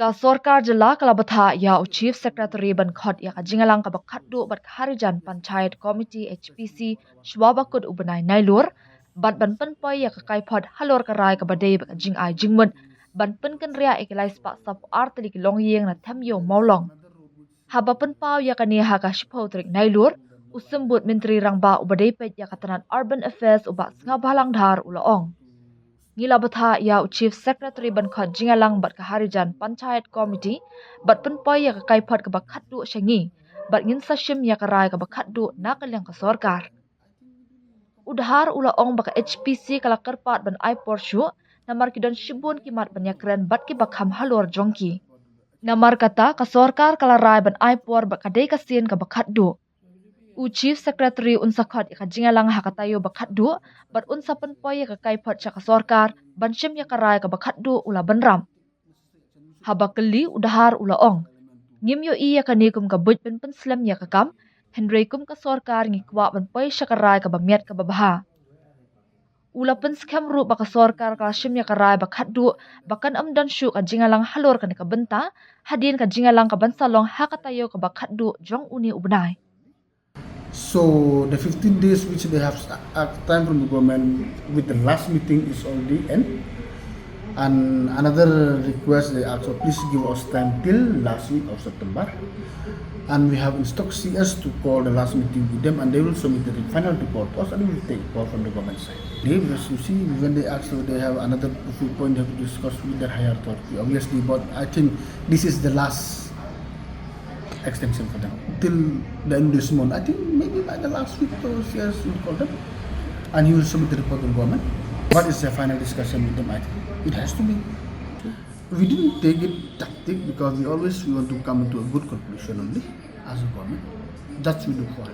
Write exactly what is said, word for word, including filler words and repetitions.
Ka sorkar jylla ka la bthah ïa u Chief Secretary ban khot ïa ka jingïalang kaba khatduh bad ka Harijan Panchayat Committee, H P C, shwa ba kut u bnai Nailur, bad ban pynpoi ïa ka kaiphod halor ka rai kaba dei bad ka jingai jingmut ban pynkynriah ïa ki lai spah saw phew ar tylli ki longïing na Them Ïew Mawlong. Haba pynpaw ïa kane ha ka shiphew tarik Nailur, u Symbud Myntri Rangbah uba dei peit ïa ka tnat Urban Affairs u Bah Sniawbhalang Dhar u la ong, ngi la bthah ïa u Chief Secretary ban khot jingïalang bad ka Harijan Panchayat Committee bad pynpoi ïa ka kaiphod kaba khatduh sha ngi, bad ngin sa shim ïa ka rai kaba khatduh na ka liang ka sorkar. U Dhar u la ong ba ka H P C ka la kyrpad ban ai por shuh, namar ki don shibun ki mat ban ïakren bad kiba kham halor jong ki. Namar kata ka sorkar ka la rai ban ai por bad ka dei ka sien kaba khatduh. U Chief Secretary un sa khot ïa ka jingïalang ha ka taïew ba khatduh, bad un sa pynpoi ïa ka kaiphod sha ka sorkar ban shim ïa ka rai kaba khatduh, u la bynrap. Haba kylli, u Dhar u la ong, ngim ïohi ïa kane kum ka buit ban pynslem ïa ka kam, hynrei kum ka sorkar ngi kwah ban poi sha ka rai kaba miat kaba bha. U la pynskhem ruh ba ka sorkar ka la shim ïa ka rai ba khatduh ba kan ym don shuh ka jingïalang halor kane ka bynta, hadien ka jingïalang ka ban sa long ha ka taïew kaba khatduh jong une u bnai. So the fifteen days which they have, uh, time from the government with the last meeting is already end. And another request they ask, so please give us time till last week of September. And we have instructed C S to call the last meeting with them, and they will submit the final report to us, and we will take call from the government side. They, because you see, when they ask, so they have another few point they have to discuss with their higher authority, obviously. But I think this is the last extension for them till the end of this month. I think maybe by the last week, the C S will call them, and he will submit the report to the government. What is the final discussion with them? I think it has to be. We didn't take it tactic because we always we want to come into a good conclusion only as a government. That's we look for.